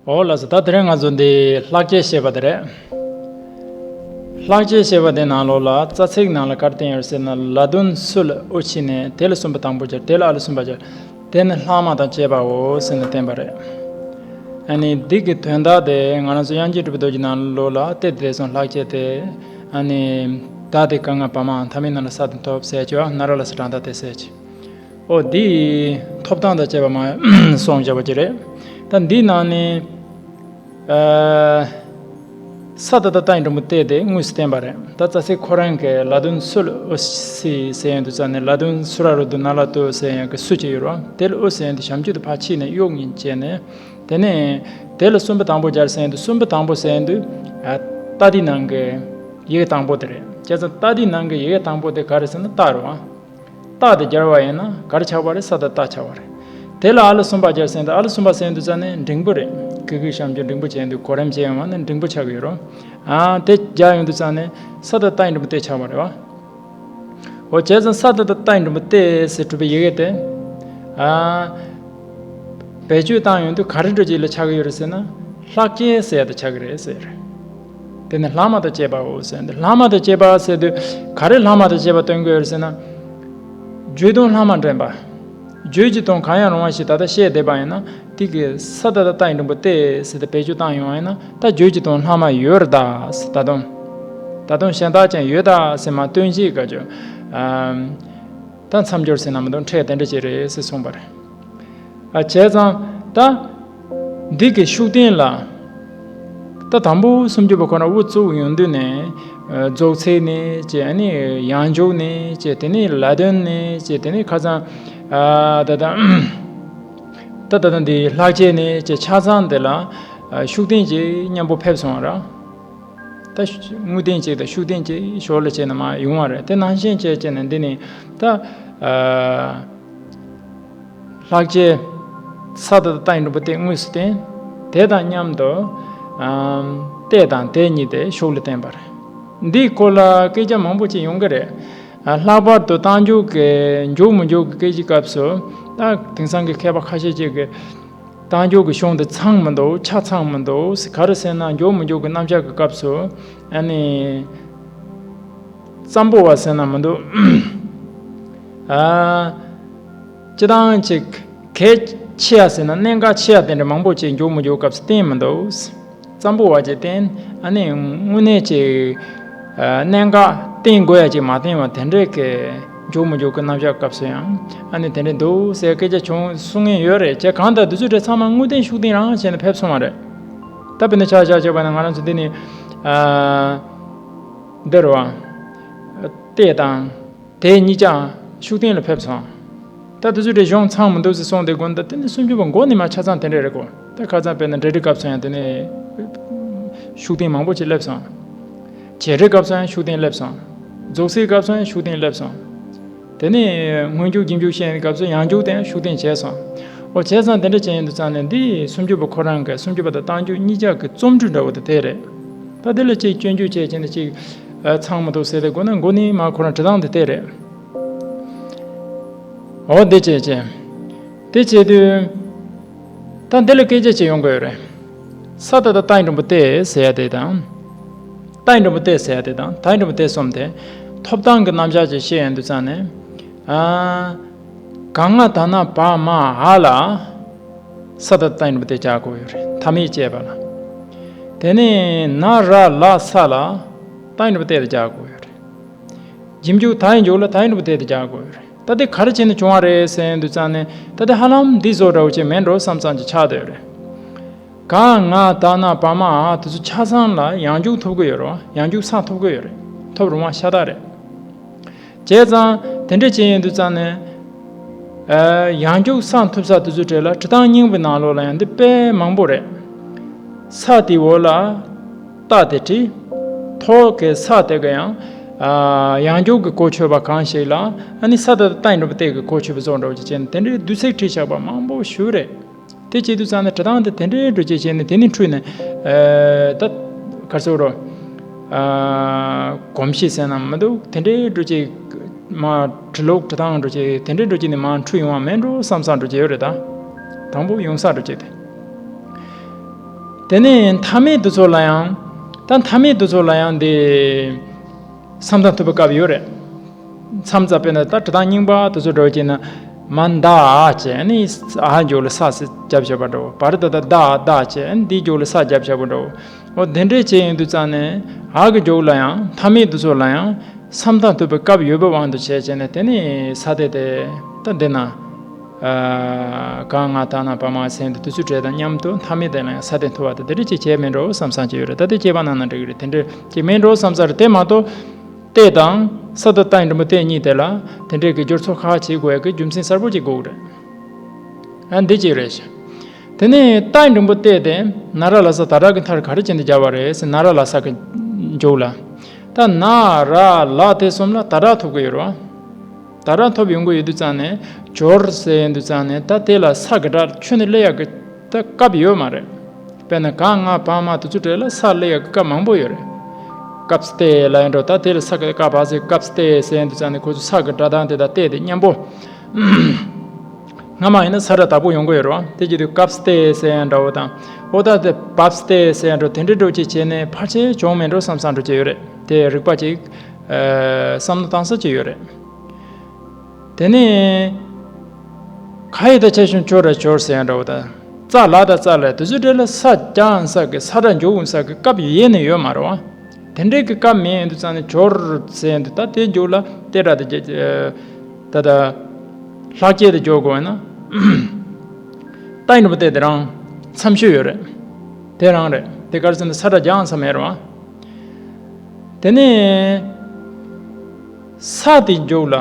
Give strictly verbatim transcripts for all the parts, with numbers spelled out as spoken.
འོ་ལགས་སོ། ད་དེ་རིང་ང་ཚོ་འདི་ལྷག་བཅས་ཞེས་པ་དེ་རེད། ལྷག་བཅས་ཞེས་པ་དེ་ནང་ལོགས་ལ་རྩ་ཚིག་ནང་ལ་ག་རེ་བསྟན་ཡོད་ཟེར་ན། ལ་དོན་སུ་ལ་དབུ་ཕྱེ་ནས། དེ་ལ་གསུམ་པ་དང་པོ་སྦྱར། དེ་ལ་ཨ་ལ་གསུམ་པ་སྦྱར། དེ་ནི་ལྷག་མ་དང་བཅས་པའོ་ཟེར་ནས་བསྟན་པ་རེད། ཨ་ནི་འདི་གི་དོན་དག་དེ་ང་རང་ཚོ་དབྱངས་ཅན་གྲུབ་པའི་རྡོ་རྗེ་ནང་ལོགས་ལ་སྟེ། དེ་སོང་ལྷག་བཅས་དེ། ཨ་ནི་ད་དེ་ག་ང་བ་མ་མཐའ་མེད་ནང་ལ་ས་དང་ཐོབ་ཟེར་གྱི་བ། ན་ར་ལ་ས་གྲངས་དག་དེ་ཟེར་གྱི། ཨོ་འདི་ཐོབ་ཐང་དང་བཅས་པ་མ་སོང་བྱ་བ་ཅི་རེད། ད་འདི་ནང་ནས་ཨ་ས་ད་ལྟ་ཏ་ཡི་འགྲེང་བུ་ཏེ་དེ་དངོས་སུ་བསྟན་པ་རེད། ད་རྩ་ཚིག་ཁོ་རང་གི་ལ་དོན་སུ་ལ་དབུ་ཕྱེ་ཟེར་ཡོང་དུས་ཙ་ནས། ལ་དོན་སུ་ར་རུ་དུ་ན་ལ་ཏུ་ཟེར་ཡོང་གི་སུ་ཅིག་ཡོད་རེད་བ། དེ་ལ་དབུ་ཟེར་ཡོང་དུས་ཞབས་ཀྱུ་དེ་ཕར་ཕྱེ་ནས་གཡོག་གཉིས་བྱས་ནས། དེ་ནས་དེ་ལ་གསུམ་པ་དང་པོ་སྦྱར་ཟེར་ཡོང་དུས། གསུམ་པ་དང་པོ་ཟེར་ཡོང་དུས་ཨ་ཏ་འདི་ནང་གི་ཡི་གེ་དང་པོ་དེ་རེད། བྱས་ཙང་ཏ་འདི་ནང་གི་ཡི་གེ་དང་པོ་དེ་ག་རེ་ཟེར་ན་ཏ་རེད་བ། ཏ་དེ་སྦྱར་བ་ཡིན་ན་ག་རེ་ཆགས་པ་རེད། ས་ད་ཏ་ཆགས་པ་རེད། དེ་ལ་ཨ་ལ་གསུམ་པ་སྦྱར་ཟེར་ཡོང་དུས། ཨ་ལ་གསུམ་པ་ཟེར་ཡོང་དུས་ཙ་ནས་འགྲེང་བུ་རེད། གི་གུ་ཞབས་ཀྱུ་འགྲེང་བུ་བྱས་ཡོང་དུས། གོ་རིམ་བྱས་ཡོང་བ་ན་འགྲེང་བུ་ཆགས་ཀྱི་ཡོད་རེད། ཨ་དེ་སྦྱར་ཡོང་དུས་ཙ་ནས་ས་ད་ཏ་ཡི་འགྲེང་བུ་ཏེ་ཆགས་པ་རེད་བ། འོ་བྱས་ཙང་ས་ད་ཏ་ཡི་འགྲེང་བུ་ཏེ་ཟེར་གྲུབ་པའི་ཡི་གེ་དེ། ཨ་བེད་སྤྱོད་བཏང་ཡོང་དུས་ག་རེ་འདྲ་ཅིག་ལ་ཆགས་ཀྱི་ཡོད་རེད་ཟེར་ན། ལྷག་བཅས་ཟེར་ཡ་དེ་ཆགས་ཀྱི་རེད་ཟེར། དེ་ནི་ལྷག་མ་དང་བཅས་པའོ་ཟེར། འདི་ལྷག་མ་དང་བཅས་པ་ཟེར་དུས་ག་རེ་ལྷག་མ་དང་བཅས་པ་སྟོན་གྱི་ཡོད་རེད་ཟེར་ན། བརྗོད་དོན་ལྷག་མ་འདྲེན་པ། བརྗོད་ཀྱི་དོན་གང་ཡང་རུང་བ་ཞིག་ད་ལྟ་བཤད་བསྡད་པ་ཡིན་ན། དེ་གི་ས་ད་ལྟ་ཏ་ཡི་འགྲེང་བུ་ཏེ་ཟེར་ཏེ་བེད་སྤྱོད་བཏང་ཡོང་བ་ཡིན་ན། ད་བརྗོད་ཀྱི་དོན་ལྷག་མ་ཡོད་རེད་ད་ཟེར། ད་དུང་ད་དུང་གཞན་དག་ཀྱང་ཡོད་ད་ཟེར་མ་སྟོན་བྱེད་ག་ཅོ། ཨམ། ད་མཚམས་སྦྱོར་ཟེར་ན་མི་འདུག་ཕྲད་དེ་འདྲ་ཅིག་རེད་ཟེར་གསུངས་པ་རེད། ཨ་བྱས་ཙང་ད་འདི་གི་ཤུགས་བསྟན་ལ། ད་དང་པོ་སུམ་ཅུ་པ་ཁོ་ན་དབུ་བཙུགས་ཡོང་དུས་ནས། ཨ་རྫོགས་ཚིག་ནས་བྱས། ཨ་ནི་ཡང་འཇུག་ནས་བྱས། དེ་ནས་ལ་དོན་ནས་བྱས། དེ་ནས་ཁ་སང་ཨ་ད་ད་ད་ད་འདི་ལྷག་བཅས་ནས་བྱས། ཆ་ཚང་དེ་ལ་ཨ་ཤུགས་བསྟན་གྱིས་མཉམ་པོ་ཕེབས་སོང་བ་ར། ད་དངོས་བསྟན་གཅིག་དང་ཤུགས་བསྟན་གཅིག་ཞོར་ལ་བྱས་ནས་མར་ཡོང་བ་རེད། དེ་ནང་བཞིན་བྱས་བྱས་ནས་འདི་ནི་ད་ཨ་ལྷག་བཅས་ས་ད་ཏ་ཡི་འགྲེང་བུ་ཏེ་དངོས་སུ་བསྟན། དེ་དང་མཉམ་དུ་ཨམ་ཏེ་དང་དེ་གཉིས་དེ་ཤུགས་ལ་བསྟན་པ་རེད། འདིའི་སྐོར་ལ་སྐད་ཆ་མང་པོ་ཅིག་ཡོང་གི་རེད། ཨ་ལྷག་པར་དུ་རྟགས་འཇུག་གི་འཇུག་མི་འཇུག་གི་སྐད་ཆའི་སྐབས་སུ། ད་དེང་སང་གི་མཁས་པ་ཁ་ཤས་ཅིག་གིས། རྟགས་འཇུག་གི་གཞུང་དེ་ཚང་མི་འདུག་ཆ་ཚང་མི་འདུག་ག་རེ་ཟེར་ན། འཇུག་མི་འཇུག་གི་རྣམ་གཞག་གི་སྐབས་སུ་ཨ་ནི་ཙམ་པོ་བ་ཟེར་ན་མི་འདུག་ཨ་སྤྱིར་བཏང་ཅིག་གལ་ཆེ་ཡ་ཟེར་ན། གནད་འགག་ཆེ་ཡ་དེ་འདྲ་མང་པོ་ཅིག་འཇུག་མི་འཇུག་སྐབས་སུ་བསྟན་མི་འདུག་ཙམ་པོ་བ་ཅིག་བསྟན། ཨ་ནི་དངོས་གནས་ཅིག་ཨ་གནད་འགག་བསྟན་དགོས་ཡ་ཅིག་མ་བསྟན་པ་དེ་འདྲའི་གི་འཇུག་མི་འཇུག་གི་རྣམ་གཞག་སྐབས་སུ་ཡང་ཨ་ནི་དེ་འདྲ་འདུག་ཟེར་སྐད་ཆ་བྱུང་གསུང་མཁན་ཡོད་རེད། བྱས་གང་ལྟར་དེ་ཚོ་དེ་ཚང་མ་དངོས་བསྟན་ཤུགས་བསྟན་རང་བྱས་ནས་ཕེབས་སོང་བ་རེད། ད་དཔེར་ན་ཆ་བཞག་བྱས་པ་ན། ང་རང་ཚོ་འདི་ནི་ཨ་འདི་རེད་བ། ཏེ་དང་དེ་གཉིས་ཀྱང་ཤུགས་བསྟན་ལ་ཕེབས་སོང་། ད་དེ་ཚོ་དེ་གཞུང་ཚང་མི་འདུག་ཟེར་གསུངས་དེ་དགོངས། ད་དེ་ནི་སུམ་ཅུ་པ་མགོ་ནས་མར་ཆ་ཚང་དེ་འདྲ་རེད་གོ། ད་ཁ་སང་དཔེར་ན་འབྲེལ་སྒྲའི་སྐབས་སུ་ཡང་དེ་ནས་ཤུགས་བསྟན་མང་པོ་ཅིག་སླེབས་སོང་། བྱེད་སྒྲའི་སྐབས་སུ་ཡང་ཤུགས་བསྟན་སླེབས་སོང་། རྫོགས་ཚིག་སྐབས་སུ་ཡང་ཤུགས་བསྟན་སླེབས་སོང་། དེ་ནས་སྔོན་འཇུག་རྗེས་འཇུག་བཤད་པའི་སྐབས་སུ་ཡང་འཇུག་དེ་ཡང་ཤུགས་བསྟན་བྱས་སོང་། འོ་བྱས་ཙང་དེ་འདྲ་བྱས་ཡོང་དུས་ཙང་ནས། འདི་སུམ་ཅུ་པ་ཁོ་རང་གི་སུམ་ཅུ་པ་དང་རྟགས་འཇུག་གཉིས་ཆ་གི་རྩོམ་འབྲི་འདྲ་བོ་དེ་དེ་རེད། ད་དེ་ལ་ཅིག་སྐྱོན་བརྗོད་བྱས་བྱས་ནས་ཅིག་ཨ་ཚང་མི་འདུག་ཟེར་དེ་དགོངས་ན། མགོ་ནས་མར་ཁོ་རང་འབྲི་སྟངས་དེ་དེ་རེད། འོ་དེ་བྱས་བྱས། དེ་བྱས་དུས་ད་འདི་ལ་སྐད་ཆ་ཅིག་ཡོང་གི་ཡོད་རེད། ས་ད་ལྟ་ཏ་ཡི་འགྲེང་བུ་ཏེ་ཟེར་ཡ་དེ་དང་། ཏ་ཡི་འགྲེང་བུ་ཏེ་ཟེར་ཡ་དེ་དང་ད་ཡི་འགྲེང་བུ་ཏེ་གསུམ་དེ་ཐོབ་ཐང་གི་རྣམ་གཞག་ཅིག་བཤད་ཡོང་དུས་ཙང་ནས། ཨ་ག་ང་ད་ན་བ་མ་འ་ལ་ས་ད་ལྟ་ཏ་ཡི་འགྲེང་བུ་ཏེ་སྦྱར་དགོས་ཡོད་རེད། མཐའ་མེད་ཅེས་པ་ལ། དེ་ནས་ན་ར་ལ་ས་ལ་ཏ་ཡི་འགྲེང་བུ་ཏེ་དེ་སྦྱར་དགོས་ཡོད་རེད། རྗེས་འཇུག་ད་ཡི་འཇུག་ལ་ད་ཡི་འགྲེང་བུ་ཏེ་དེ་སྦྱར་དགོས་ཡོད་རེད། ད་དེ་ག་རེ་བྱས་ནས་བྱུང་བ་རེད་ཟེར་དུས་ཙང་ནས། ད་དེ་ཧ་ལམ་འདི་བཟོ་འདྲ་བོ་ཅིག་མེད་འགྲོ་བསམ་བསམ་ཅིག་ཆགས་བསྡད་ཡོད་རེད། ག་ང་ད་ན་བ་མ་འ་དེ་ཚོ་ཆ་ཚང་ལ་ཡང་འཇུག་ཐོབ་ཀྱི་ཡོད་རེད་བ། ཡང་འཇུག་སང་ཐོབ་ཀྱི་ཡོད་རེད། ཐོབ་རུང་བ་ཤ་སྟག་རེད། བྱས་ཙང་དེ་འདྲ་བྱས་ཡོང་དུས་ཙང་ནས། ཨ་ཡང་འཇུག་སང་ཐོབ་ས་དེ་ཚོའི་གྲས་ལ་འབྲི་སྟངས་རྙིང་པའི་ནང་ལོགས་ལ་ཡང་འདི་དཔེ་མང་པོ་རེད། ས་དེའི་འོག་ལ་ཏ་དེ་བྲིས། ཐོག་གི་ས་དེ་ག་ཡང་ཨ་ཡང་འཇུག་གི་གོ་ཆོད་པ་གང་ཞིག་ལ། ཨ་ནི་ས་ད་ལྟ་ཏ་ཡི་འགྲེང་བུ་ཏེ་གི་གོ་ཆོད་པ་བཟོ་འདྲ་བོ་ཅིག་བྱས་ནས། དེ་འདྲའི་བསྡུས་ཚིག་བྲིས་བཞག་པ་མང་པོ་ཞིག་རེད། དེ་བྱེད་དུས་ཙང་ནས་འབྲི་སྟངས་དེ་དེ་འདྲའི་འགྲོ་བྱེད་བྱས་ནས། དེ་ནས་འཁྲུལ་ནས། ཨ་ད་ག་རེ་ཟེར་རོ། ཨ་གོམས་གཤིས་ཟེར་ན་མི་འདུག་དེ་འདྲའི་འགྲོ་བྱེད་མ་འབྲི་ལུགས་འབྲི་སྟངས་འགྲོ་བྱེད་དེ་འདྲའི་འགྲོ་བྱེད་ནས་མར་འཁྲུལ་ཡོང་བ་མེད་འགྲོ་བསམ་བསམ་འགྲོ་བྱེད་ཡོད་རེད། ད་དང་པོ་ཡོང་ས་འགྲོ་བྱེད་དེ། དེ་ནས་མཐའ་མེད་དེ་ཚོ་ལ་ཡང་། ད་མཐའ་མེད་དེ་ཚོ་ལ་ཡང་འདི་བསམ་གཏན་ཐུབ་པའི་སྐབས་ཡོད་རེད། མཚམས་རྩ་བས་ན་ད་འབྲི་སྟངས་རྙིང་པ་དེ་ཚོ་འདྲ་བོ་བྱས་ན། མ་འདའ་བྱས་ནས་ཨ་མཇུག་ལ་ས་ཟེར་རྒྱབ་བཞག་པ་འདྲ་བོ། བ་རི་ད་ད་འདའ་འདའ་བྱས་ནས་འདིའི་མཇུག་ལ་ས་རྒྱབ་བཞག་པ་འདྲ་བོ། འོ་དེ་འདྲས་བྱས་ཡོང་དུས་ཙང་ནས་ཨ་གི་མཇུག་ལ་ཡང་མཐའ་མེད་དེ་ཚོ་ལ་ཡང་བསམ་གཏན་ཐུབ་པའི་སྐབས་ཡོད་པའི་དབང་དུ་བྱས་བྱས་ནས། དེ་ནས་ས་དེ་དེ་ད་འདི་ན། ག་ང་ད་ན་བ་མ་སེན་དུ་དུས་ཚོད་བྲལ་དང་མཉམ་དུ་མཐའ་མེད་དེ་ལ་ཡང་ས་དེ་མཐོ་བ་དེ་དེ་འདྲ་ཅིག་བྱས་མེད་འགྲོ་བསམ་བསམ་ཅིག་ཡོད་རེད། ད་དེ་སྐྱེས་པ་ན་ན་འགྲིག་གི་རེད། དེ་འདྲ་ཅིག་མེད་འགྲོ་བསམ་ས་རེད། དེ་མ་གཏོགས་ཏེ་དང་ས་དང་ཏའི་འགྲེང་བུ་ཏེ་གཉིས་དེ་ལ་དེ་འདྲའི་གི་སྦྱོར་ཚུལ་ཁག་བྱེད་དགོས་ཡ་གི་རྒྱུ་མཚན་གསལ་པོ་ཅིག་དགོས་ཀྱི་རེད། ཨ་འདི་ཅིག་རེད་ཤག་དེ་ནས་ཏའི་འགྲེང་བུ་ཏེ་དེ་ན་ར་ལ་ས་ད་ར་གི་མཐར་ག་རེ་བྱས་ནས་སྦྱར་བ་རེད་ཟེར། ན་ར་ལ་ས་གི་མཇུག་ལ། ད་ན་ར་ལ་དེ་གསུམ་ལ་ད་ར་ཐོབ་ཀྱི་ཡོད་རེད་བ། ད་ར་ཐོབ་ཡོང་གི་ཡོད་དུས་ཙང་ནས་སྦྱོར་ཟེར་ཡོང་དུས་ཙང་ནས་ད་དེ་ལ་ས་གི་སྒྲ་ཁྱོན་ནས་སླེབས་ཡག་གི་ད་སྐབས་ཡོད་མ་རེད། དཔེར་ན་ག་ང་བ་མ་དེ་ཚོ་གྲས་ལ་ས་སླེབས་ཡག་གི་སྐབས་མང་པོ་ཡོད་རེད། སྐབས་སྟེ་ལ་ཡང་འགྲོ། ད་དེ་ལ་ས་གི་ཀ་བ་ཟེར་སྐབས་སྟེ་ཟེར་ཡོང་དུས་ཙང་ནས་ཁོ་ཚོ་ས་གི་སྒྲ་གདངས་དེ་དང་སྟེ་དེ་མཉམ་པོ། སྔ་མ་ཡིན་ན་ས་སྒྲ་དག་པོ་ཡོང་གི་ཡོད་རེད་བ། དེ་བྱེད་དུས་སྐབས་སྟེ་ཟེར་ཡང་འདྲ་བོ་དང་། འོ་ད་དེ་བབས་སྟེ་ཟེར་ཡང་འགྲོ། དེ་འདྲའི་འགྲོ་ཅིག་བྱས་ནས་ཕལ་ཆེར་བྱུང་མེད་འགྲོ་བསམ་བསམ་འགྲོ་ཅིག་ཡོད་རེད། དེ་རིག་པ་ཅིག་ཨ། བསམ་བློ་བཏང་ས་ཅིག་ཡོད་རེད། དེ་ནས་ག་ཡི་ད་ཆ་ཤུན་ཆོ་ར་ཆོར་ཟེར་ཡང་འདྲ་བོ་དང་། ཙ་ལ་དང་ཙ་ལ་དེ་ཚོའི་གྲས་ལ་ས་རྒྱག་ས་གི་ས་སྒྲ་འཇུག་ས་གི་སྐབས་ཡེ་ནས་ཡོད་མ་རེད་བ། དེ་འདྲའི་གི་སྐབས་མེད་ཡོང་དུས་ཙང་ནས་སྦྱོར་ཟེར་ཡོང་དུས་ད་དེ་མཇུག་ལ་ཏེ་སྒྲ་དེ་རྒྱ་ད་ད་ལྷག་བཅས་དེ་སྦྱོར་དགོས་ན། ཏའི་འགྲེང་བུ་ཏེ་དེ་རང་མཚམས་ཤོས་ཡོད་རེད། དེ་རང་རེད། དེ་ག་རེ་ཟེར་ན་ས་སྒྲ་རྒྱག་ས་མེད་རེད་བ། དེ་ནས་ས་དེ་མཇུག་ལ།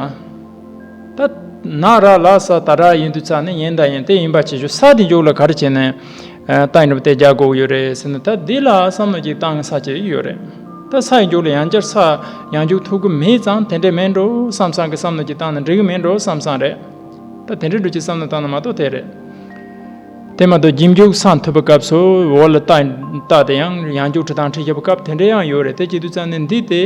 ད་ན་ར་ལ་ས་ད་ར་ཡིན་དུས་ཙང་ནས་ཡིན་ད་ཡིན་དེ་ཡིན་པ་བྱེད་ཆོག་ས་དེ་མཇུག་ལ་ག་རེ་བྱས་ནས་ཏའི་འགྲེང་བུ་ཏེ་རྒྱག་དགོས་ཡོད་རེད་ཟེར་ན། ད་འདི་ལ་བསམ་བློ་ཅིག་བཏང་ས་ཅིག་ཡོད་རེད། ད་ས་ཡི་མཇུག་ལ་ཡང་བསྐྱར་ས་ཡང་འཇུག་ཐུབ་ཀྱི་མེད་ཙང་དེ་འདྲས་མེད་འགྲོ་བསམ་བསམ་གི་བསམ་བློ་ཅིག་བཏང་ན་འགྲིག་གི་མེད་འགྲོ་བསམ་བསམ་རེད། ད་དེ་འདྲའི་འགྲོ་ཅིག་བསམ་བློ་བཏང་ན་མ་གཏོགས་དེ་རེད། དེ་མ་གཏོགས་རྗེས་འཇུག་ས་མཐུད་པའི་སྐབས་སུ་འོག་ལ་ཏ་ཏ་དེ་ཡང་ཡང་འཇུག་འབྲི་སྟངས་ཁྲིད་བཞག་པའི་སྐབས་དེ་འདྲ་ཡང་ཡོད་རེད། དེ་བྱེད་དུས་ཙང་ནས་འདི་དེ་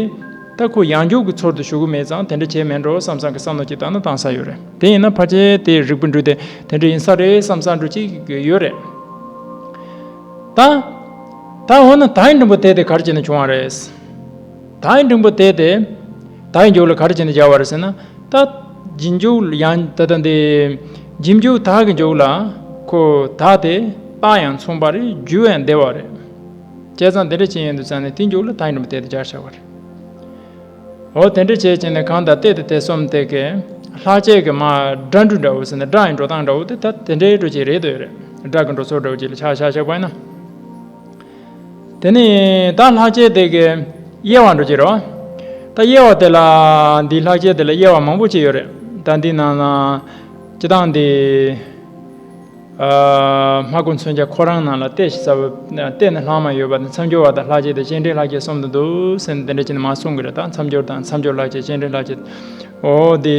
ད་ཁོ་ཡང་འཇུག་གི་ཚུལ་དུ་ཞུ་གི་མེད་ཙང་དེ་འདྲ་བྱས་མེད་འགྲོ་བསམ་བསམ་གི་བསམ་བློ་ཅིག་བཏང་ན་བཏང་ས་ཡོད་རེད། དེ་ཡིན་ན་ཕལ་ཆེར་དེ་རིགས་པ་འགྲོས་དེ་དེ་འདྲ་ཡིན་ས་རེད་བསམ་བསམ་འགྲོ་ཅིག་ཡོད་རེད། ད་ད་འོ་ན་ད་ཡི་འགྲེང་བུ་དེ་དེ་ག་རེ་བྱས་ནས་བྱུང་བ་རེད། ད་ཡི་འགྲེང་བུ་དེ་དེ་ད་ཡི་མཇུག་ལ་ག་རེ་བྱས་ནས་སྦྱར་བ་རེད་ཟེར་ན། ད་རྗེས་འཇུག་ཡང་ད་ལྟ་འདི་རྗེས་འཇུག་ད་གི་མཇུག་ལ་ཁོ་ད་དེ་རྟགས་ཡང་མཚུངས་པ་རེད། རྒྱུ་ཡང་བདེ་བ་རེད། བྱས་ཙང་དེ་འདྲ་བྱས་ཡོང་དུས་ཙང་ནས་དེའི་མཇུག་ལ་ད་ཡི་འགྲེང་བུ་དེ་དེ་སྦྱར་བྱ་བ་རེད། འོ་དེ་འདྲ་བྱས་བྱས་ནས་གང་ལྟར་ཏེ་དེ་དེ་གསུམ་དེ་གི་ལྷག་བཅས་ཀྱི་མ་སྒྲ་འགྲོས་འདྲ་བོ་ཟེར་ན་སྒྲ་ཡི་འགྲོ་སྟངས་འདྲ་བོ་དེ་ད་དེ་འདྲའི་འགྲོ་ཅིག་རེད་འདོད་རེད། སྒྲ་གི་འགྲོ་ཚུལ་འདྲ་བོ་ཅིག་ལ་ཆ་བཞག་བཞག་པ་ཡིན་ན། དེ་ནས་ད་ལྷག་བཅས་དེ་གི་དབྱེ་བ་འགྲོ་ཅིག་རེད་བ། ད་དབྱེ་བ་དེ་ལ་འདི་ལྷག་བཅས་དེ་ལ་དབྱེ་བ་མང་པོ་ཅིག་ཡོད་རེད། ད་འདི་ནང་ལ་སྤྱིར་བཏང་འདི། ཨ། སྨྲ་སྒོ་མཚོན་བྱ་ཁོ་རང་ནང་ལ་ཏེ་ཞེས་བྱ་བའི་ཏེ་ནི་ལྷག་མ་ཡོད་པ་དང་མཚམས་སྦྱོར་བ་དང་ལྷག་བཅས་དང་སྤྱན་འདྲེན་ལྷག་བཅས་གསུམ་དུ་འདུ་ཟེར་ནས་དེ་འདྲ་བྱས་ནས་མར་གསུང་གི་རེད། ད་མཚམས་སྦྱོར་དང་མཚམས་སྦྱོར་ལྷག་བཅས་སྤྱན་འདྲེན་ལྷག་བཅས། འོ་དེ་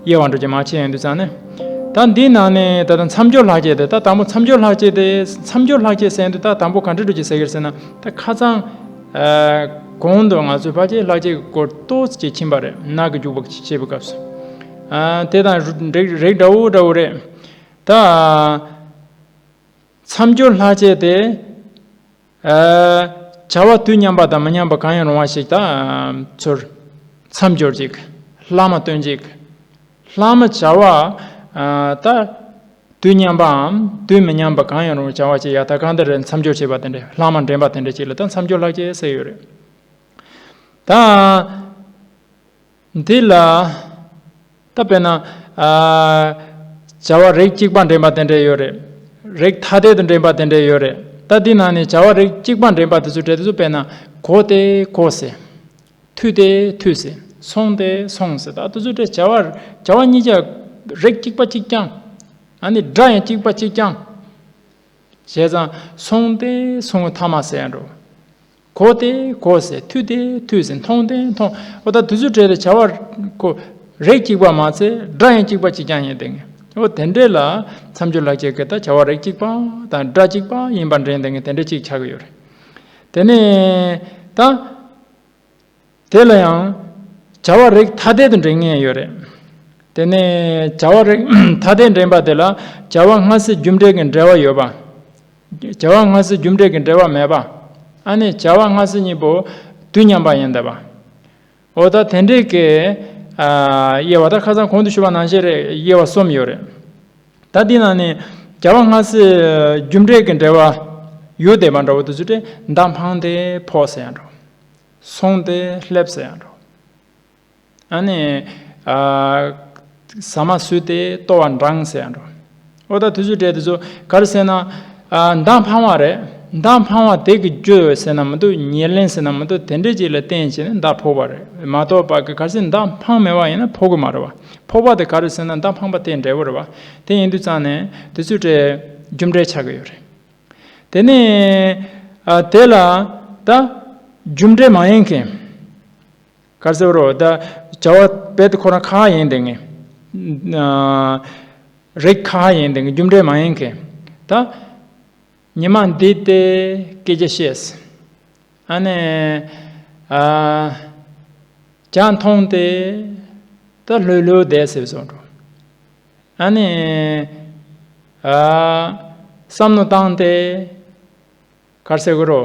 དབྱེ་བ་འགྲོ་ཅིག་མར་ཕྱེ་ཡོང་དུས་ཙང་ནས། ད་འདིའི་ནང་ནས་ད་ལྟ་མཚམས་སྦྱོར་ལྷག་བཅས་དེ་ད་དང་པོ་མཚམས་སྦྱོར་ལྷག་བཅས་དེ་མཚམས་སྦྱོར་ལྷག་བཅས་ཟེར་དུས་ད་དང་པོ་ག་འདྲ་འགྲོ་ཅིག་ཟེར་གི་རེད་ཟེར་ན། ད་ཁ་སང་། ཨ། གོང་དུ་ང་ཚོས་ཕལ་ཆེར་ལྷག་བཅས་ཀྱི་སྐོར་ཏོག་ཙམ་ཅིག་ཕྱིན་པ་རེད། ན་གི་འཇུག་པ་ཞེས་པའི་སྐབས་སུ། ཨ། དེ་དང་རིགས་རིགས་འདྲ་བོ་འདྲ་བོ་རེད། ད་མཚམས་སྦྱོར་ལྷག་བཅས་དེ། ཨ། བྱ་བ་དུས་མཉམ་པ་དང་མི་མཉམ་པ་གང་ཡང་རུང་བ་ཞིག་ད་ཚུར་མཚམས་སྦྱོར་ཅིག་ལྷག་མ་སྟོན་ཅིག་ལྷག་མ་བྱ་བ། ཨ། ད་དུས་མཉམ་པའམ་དུས་མི་མཉམ་པ་གང་ཡང་རུང་བྱ་བ་ཅིག་ཡ་ད་གང་དེ་རེད། མཚམས་སྦྱོར་བྱེད་པ་དེ་འདྲ་ལྷག་མ་འདྲེན་པ་དེ་འདྲ་ཅིག་ལ་ད་མཚམས་སྦྱོར་ལྷག་བཅས་ཟེར་ཡོད་རེད། ད། འདི་ལ། ད་དཔེར་ན། ཨ། བྱ་བ་རིགས་གཅིག་པ་འདྲེན་པ་དེ་འདྲ་ཡོད་རེད། རིགས་ཐ་དད་དུ་འདྲེན་པ་དེ་འདྲ་ཡོད་རེད། ད་འདི་ནང་ནས་བྱ་བ་རིགས་གཅིག་པ་འདྲེན་པ་དེ་ཚོ་གྲས་དེ་ཚོ་དཔེར་ན་གོ་སྟེ་གོ་ཟེར། ཐོས་ཏེ་ཐོས་ཟེར། སོང་སྟེ་སོང་ཟེར། ད་དེ་ཚོ་གྲས་བྱ་བ་བྱ་བ་གཉིས་ཀ་རིགས་གཅིག་པ་གཅིག་རྐྱང་། ཨ་ནི་སྒྲ་ཡང་གཅིག་པ་གཅིག་རྐྱང་། བྱས་ཙང་སོང་སྟེ་སོང་ཐ་མ་ཟེར་ཡང་འགྲོ། གོ་སྟེ་གོ་ཟེར། ཐོས་ཏེ་ཐོས་ཟེར། མཐོང་སྟེ་མཐོང་། འོ་ད་དེ་ཚོའི་གྲས་དེ་བྱ་བ་ཁོ་རིགས་གཅིག་པ་མ་ཚད་སྒྲ་ཡང་གཅིག་པ་གཅིག་རྐྱང་ཡིན་བསྡད་མཁན། འོ་དེ་འདྲས་ལ་མཚམས་སྦྱོར་ལྷག་བཅས་ཀྱི་ད་བྱ་བ་རིགས་གཅིག་པ་དང་སྒྲ་གཅིག་པ་ཡིན་པ་འདྲེན་བསྡད་མཁན་དེ་འདྲས་གཅིག་ཆགས་ཀྱི་ཡོད་རེད། དེ་ནས་ད། དེ་ལ་ཡང་བྱ་བ་རིགས་ཐ་དད་དུ་འདྲེན་མཁན་ཡོད་རེད། དེ་ནས་བྱ་བ་རིགས་ཐ་དད་འདྲེན་པ་དེ་ལ་བྱ་བ་སྔ་ཕྱི་རྒྱུ་འབྲས་ཀྱི་འབྲེལ་བ་ཡོད་པ། བྱ་བ་སྔ་ཕྱི་རྒྱུ་འབྲས་ཀྱི་འབྲེལ་བ་མེད་པ། ཨ་ནི་བྱ་བ་སྔ་ཕྱི་གཉིས་པོ་དུས་མཉམ་པ་ཡིན་བསྡད་པ། འོ་ད་དེ་འདྲའི་གི་ཨ་དབྱེ་བ། ད་ཁ་སང་གོང་དུ་ཞུས་པ་ནང་བཞིན་རེད། དབྱེ་བ་གསུམ་ཡོད་རེད། ད་འདི་ནང་ནས་བྱ་བ་སྔ་ཕྱི་རྒྱུ་འབྲས་ཀྱི་འབྲེལ་བ་ཡོད་བསྡད་པ་འདྲ་བོ་དེ་ཚོ་དེ། མདའ་འཕངས་ཏེ་ཕོག་ཟེར་ཡ་འདྲ་བོ། སོང་སྟེ་སླེབས་ཟེར་ཡ་འདྲ་བོ། ཨ་ནི་ཨ་ཟ་མ་ཟོས་ཏེ་ལྟོ་བ་འགྲངས་ཟེར་ཡ་འདྲ་བོ། འོ་ད་དུས་ཚོད་སྤྲད་དེ་ཚོ་ག་རེ་ཟེར་ན། ཨ་མདའ་འཕངས་པ་རེད། མདའ་འཕངས་པ་དེ་གི་རྒྱུ་ཟེར་ན་མི་འདུག་ཉེར་ལེན་ཟེར་ན་མི་འདུག་དེ་འདྲས་ཅིག་ལ་བརྟེན་བྱས་ནས་མདའ་ཕོག་པ་རེད་མ་གཏོགས་པ་གི། ག་རེ་ཟེར། མདའ་འཕངས་མེད་པ་ཡིན་ན་ཕོག་གི་མ་རེད་བ། ཕོག་པ་དེ་ག་རེ་ཟེར་ན་མདའ་འཕངས་པ་དེའི་འབྲས་བུ་རེད་བ། དེ་ཡིན་དུས་ཙང་ནས་དུས་ཚོད་སྤྲད་རྒྱུ་འབྲས་ཆགས་ཀྱི་ཡོད་རེད། དེ་ནས་ཨ་དེ་ལ་ད་རྒྱུ་འབྲས་མ་ཡིན་མཁན། ག་རེ་ཟེར་རོ། ད་བྱ་བ་རྦད་དེ་ཁོ་རང་ཁག་ཡིན་དེ་ངེས། ཨ་རིགས་ཁག་ཡིན་དེ་ངེས། རྒྱུ་འབྲས་མ་ཡིན་མཁན། ད་ཉི་མ་འདི་སྟེ་སྐད་ཆ་བཤད། ཨ་ནི་ཨ་ཇ་འཐུང་སྟེ་ད་ལྷོད་ལྷོད་བསྡད་ཟེར་བཟོ་འགྲོ། ཨ་ནི་ཨ་བསམ་མནོ་བཏང་སྟེ་ག་རེ་ཟེར་དགོས་རོ།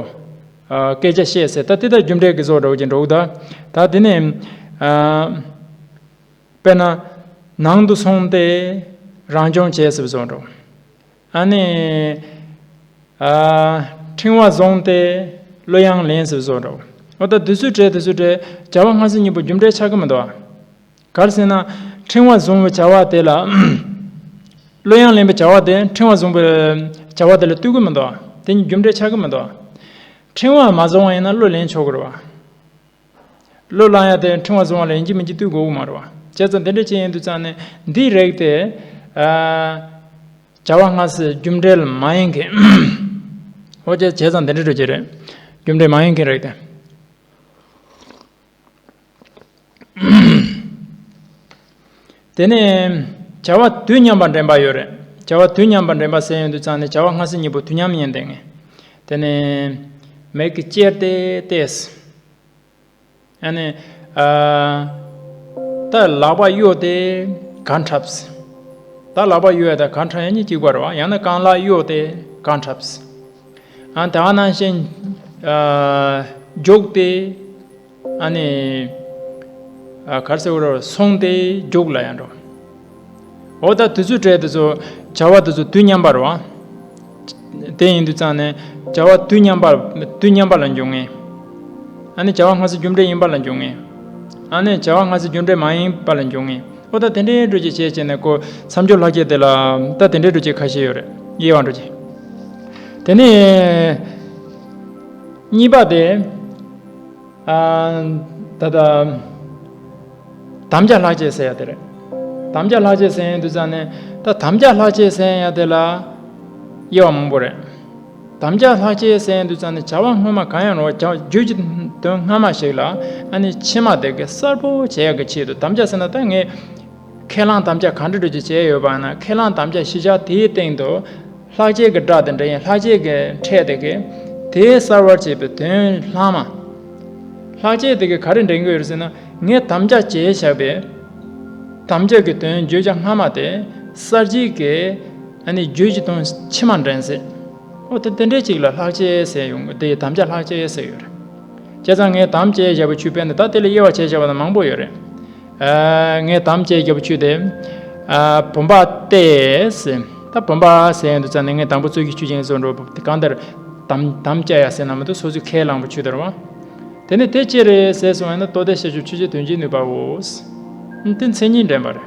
ཨ་སྐད་ཆ་བཤད་ཟེར། ད་དེ་ད་རྒྱུ་འབྲས་ཀྱི་བཟོ་འདྲ་བོ་ཅིག་འགྲོ་གི་འདུག་ད་དེ་ནས་ཨ་དཔེར་ན་ནང་དུ་སོང་སྟེ་རང་སྦྱོང་བྱས་ཟེར་བཟོ་འགྲོ། ཨ་ནི་ཨ་ཕྲེང་བ་བཟུང་སྟེ་གླུ་དབྱངས་ལེན་ཟེར་བཟོ་འདྲ་བོ། འོ་ད་དུས་ཚོད་སྤྲད་དུས་ཚོད་སྤྲད། བྱ་བ་སྔ་ཕྱི་གཉིས་པོ་རྒྱུ་འབྲས་ཆགས་ཀྱི་མི་འདུག་ཨ། ག་རེ་ཟེར་ན་ཕྲེང་བ་བཟུང་བའི་བྱ་བ་དེ་ལ། གླུ་དབྱངས་ལེན་པའི་བྱ་བ་དེ་ཕྲེང་བ་བཟུང་བའི་བྱ་བ་དེ་ལ་ལྟོས་ཀྱི་མི་འདུག་ཨ། དེ་གཉིས་རྒྱུ་འབྲས་ཆགས་ཀྱི་མི་འདུག་ཨ། ཕྲེང་བ་མ་བཟུང་བ་ཡིན་ན་གླུ་ལེན་ཆོག་གི་རེད་བ། གླུ་བླངས་ཡ་དེ་ཕྲེང་བ་བཟུང་བ་ལ་ཡིན་གཅིག་མིན་གཅིག་ལྟོས་དགོས་ཀྱི་མ་རེད་བ། བྱས་ཙང་དེ་འདྲ་ཅིག་ཡིན་དུས་ཙང་ནས་འདིའི་རིགས་དེ་ཨ་བྱ་བ་སྔ་ཕྱི་རྒྱུ་འབྲས་ལ་མ་ཡིན་མཁན། འོ་བྱས་བྱས་ཙང་དེ་འདྲ་འགྲོ་གི་རེད། རྒྱུ་འབྲས་མ་ཡིན་མཁན་རིགས་དེ། དེ་ནས་བྱ་བ་དུས་མཉམ་པར་འདྲེན་པ་ཡོད་རེད། བྱ་བ་དུས་མཉམ་པར་འདྲེན་པ་ཟེར་ཡོང་དུས་ཙང་ནས་བྱ་བ་སྔ་ཕྱི་གཉིས་པོ་དུས་མཉམ་ཡིན་དེ་ངེས། དེ་ནས་མིག་གིས་ཅེར་ཏེ་བལྟས། ཨ་ནི་ཨ་ད་ལག་པ་གཡོགས་ཏེ་གར་འཁྲབ། ད་ལག་པ་གཡོགས་ཡ་ད་གར་འཁྲབ་ཡ་གཉིས་གཅིག་པ་རེད་བ། ཡང་ན་རྐང་ལག་གཡོགས་ཏེ་གར་འཁྲབ། ཨ་ད་ག་ནང་བཞིན་ཨ་རྒྱུགས་ཏེ། ཨ་ནི་ཨ་གར་ཟེར་བ་རེད། སོང་སྟེ་རྒྱུགས་ལ་ཡང་འགྲོ། འོ་ད་དུས་ཚོད་སྤྲད་དེ་ཚོ་བྱ་བ་དེ་ཚོ་དུས་མཉམ་པ་རེད་བ། དེ་ཡིན་དུས་ཙང་ནས་བྱ་བ་དུས་མཉམ་པ་དུས་མཉམ་པ་ལ་འཇོག་ངེས། ཨ་ནི་བྱ་བ་སྔ་ཕྱི་རྒྱུ་འབྲས་ཡིན་པ་ལ་འཇོག་ངེས། ཨ་ནི་བྱ་བ་སྔ་ཕྱི་རྒྱུ་འབྲས་མ་ཡིན་པ་ལ་འཇོག་ངེས། འོ་ད་དེ་འདྲའི་འགྲོ་གི་བྱས་བྱས་ནས་ཀོ་མཚམས་སྦྱོར་ལྷག་བཅས་དེ་ལ་ད་དེ་འདྲའི་འགྲོ་གི་ཁ་ཤས་ཡོད་རེད། དབྱེ་བ་འགྲོ་གི། དེ་ནས་གཉིས་པ་དེ། ཨ་ད་ལྟ་དམ་བཅའ་ལྷག་བཅས་ཟེར་ཡ་དེ་རེད། དམ་བཅའ་ལྷག་བཅས་ཟེར་ཡོང་དུས་ཙང་ནས་ད་དམ་བཅའ་ལྷག་བཅས་ཟེར་ཡ་དེ་ལ་དབྱེ་བ་མང་པོ་རེད། དམ་བཅའ་ལྷག་བཅས་ཟེར་ཡོང་དུས་ཙང་ནས་བྱ་བ་སྔོན་མ་གང་ཡང་རུང་བ། བྱ་རྒྱུད་ཀྱི་དོན་སྔ་མ་ཞིག་ལ་ཨ་ནི་ཕྱི་མ་དེ་གི་གསལ་པོ་བྱེད་ཡ་གི་ཆེད་དུ། དམ་བཅའ་ཟེར་ན་ད་ངས་ཁས་བླངས་དམ་བཅའ་ག་འདྲ་འདྲ་ཅིག་བྱས་ཡོད་པ་ན། ཁས་བླངས་དམ་བཅའ་གཞི་བཞག་དེའི་སྟེང་དུ་ལྷག་བཅས་ཀྱི་སྒྲ་དེ་འདྲ་ཡིན། ལྷག་བཅས་ཀྱི་ཕྲད་དེ་གི་དེའི་གསལ་བར་བྱེད་པའི་དོན་ལྷག་མ། ལྷག་བཅས་དེ་གི་ག་རེ་འདྲེན་གྱི་ཡོད་རེད་ཟེར་ན། ངས་དམ་བཅའ་བྱས་བཞག་པའི་དམ་བཅའ་གི་དོན་བརྗོད་བྱ་སྔ་མ་དེ་གསལ་བྱེད་ཀྱི་ཨ་ནི་རྒྱུད་ཀྱི་དོན་ཕྱི་མ་འདྲེན་ཟེར། འོ་དེ་དེ་འདྲའི་ཅིག་ལ་ལྷག་བཅས་ཟེར་ཡོང་གི། དེ་དམ་བཅའ་ལྷག་བཅས་ཟེར་ཡོད་རེད། བྱས་ཙང་ངས་དམ་བཅས་བཞག་པའི་ཆོས་དཔེར་ན་ད་དེ་ལ་དབྱེ་བ་ཕྱེ་བཞག་པ་ན་མང་པོ་ཡོད་རེད། ཨ་ངས་དམ་བཅས་བཞག་པའི་ཆོས་དེ། ཨ་བུམ་པ་སྟེ་ཟེར། ད་བུམ་པ་ཟེར་ཡོང་དུས་ཙང་ནས་ངས་དང་པོ་རྩོད་ཀྱི་ཆོས་ཅན་བཟོ་འགྲོ། དེ་གང་ལྟར་དམ་དམ་བཅའ་ཡ་ཟེར་ན་མི་འདུག་སོ་སོས་ཁས་བླངས་པའི་ཆོས་དེ་རེད་བ། དེ་ནས་དེ་ཅི་རེད་ཟེར་སོང་ཡང་ན། ལྟོ་ལྡིར་ཤ་ཤུགས་ཆུ་སྐྱེས་དོན་བྱེད་ནུས་པའོ། དེ་མཚན་ཉིད་འདྲེན་པ་རེད།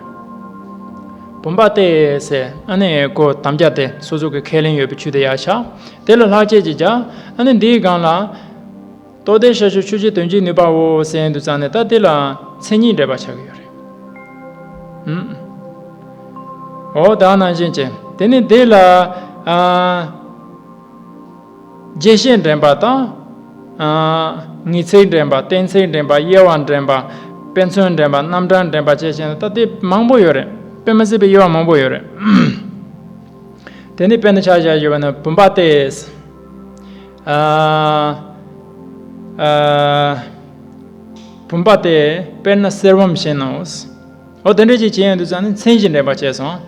བུམ་པ་སྟེ་ཟེར། ཨ་ནི་ཁོ་དམ་བཅའ་དེ་སོ་སོ་གི་ཁས་ལེན་ཡོད་པའི་ཆོས་དེ་ཡར་བཞག་དེ་ལ་ལྷག་བཅས་ཅིག་བྱ། ཨ་ནི་འདིའི་སྒང་ལ། ལྟོ་ལྡིར་ཤ་ཤུགས་ཆུ་སྐྱེས་དོན་བྱེད་ནུས་པའོ་ཟེར་དུས་ཙང་ནས་ད་དེ་ལ་མཚན་ཉིད་འདྲེན་པ་ཆགས་ཀྱི་ཡོད་རེད། ཨུམ། འོ་ད་ནང་བཞིན་བྱས། དེ་ནི་དེ་ལ་ཨ་རྒྱས་བཤད་འདྲེན་པ་དང་། ཨ་ངེས་ཚིག་འདྲེན་པ། གཏན་ཚིགས་འདྲེན་པ། དབྱེ་བ་འདྲེན་པ། དཔེ་མཚོན་འདྲེན་པ། རྣམ་གྲངས་འདྲེན་པ་བཅས་བྱས་ན་ད་དེ་མང་པོ་ཡོད་རེད། དཔེ་མི་སྲིད་པའི་དབྱེ་བ་མང་པོ་ཡོད་རེད། དེ་ནི་དཔེར་ན་ཆ་བཞག་ཡོད་པ་ན་བུམ་པ་སྟེ། ཨ་ཨ་བུམ་པ་སྟེ་དཔེར་ན་གསེར་བུམ་བཞིན་ནོ། འོ་དེ་འདྲ་ཅིག་བྱས་ཡོང་དུས་ཙང་ནི་མཚན་གཞི་འདྲེན་པ་བྱས་སོང་།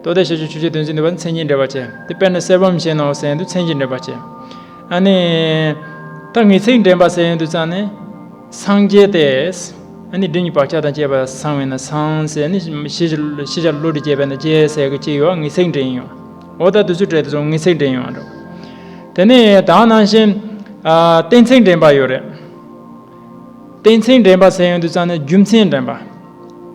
ལྟོ་ལྡན་ཤཱཀྱ་མཆོག་ཆོས་ཀྱི་དོན་གཟིགས་ནུས་པ་མཚན་ཉིད་འདྲེན་པ་བྱས། དེ་དཔེར་ན་གསེར་བམ་བཞིན་ནོ་ཟེར་ཡོང་དུས་མཚན་གཞི་འདྲེན་པ་བྱས། ཨ་ནི། ད་ངེས་ཚིག་འདྲེན་པ་ཟེར་ཡོང་དུས་ཙང་ནི། སངས་རྒྱས་ཏེ། ཨ་ནི་སྒྲིབ་གཉིས་བག་ཆགས་དང་བཅས་པ་སངས་པས་ན་སངས་ཟེར་ནི་ཤེས་བྱ་ཤེས་བྱ་བློ་གྲོས་བསྐྱེད་པས་ན་རྒྱས་ཟེར་གི་ཅིག་ཡོད། ངེས་ཚིག་འདྲེན་ཡོད། འོ་ད་དུས་ཚོད་སྤྲད་དུས་ངེས་ཚིག་འདྲེན་ཡོད་འགྲོ། དེ་ནས་ད་ནང་བཞིན། ཨ། གཏན་ཚིགས་འདྲེན་པ་ཡོད་རེད། གཏན་ཚིགས་འདྲེན་པ་ཟེར་ཡོང་དུས་ཙང་ནི་རྒྱུ་མཚན་འདྲེན་པ།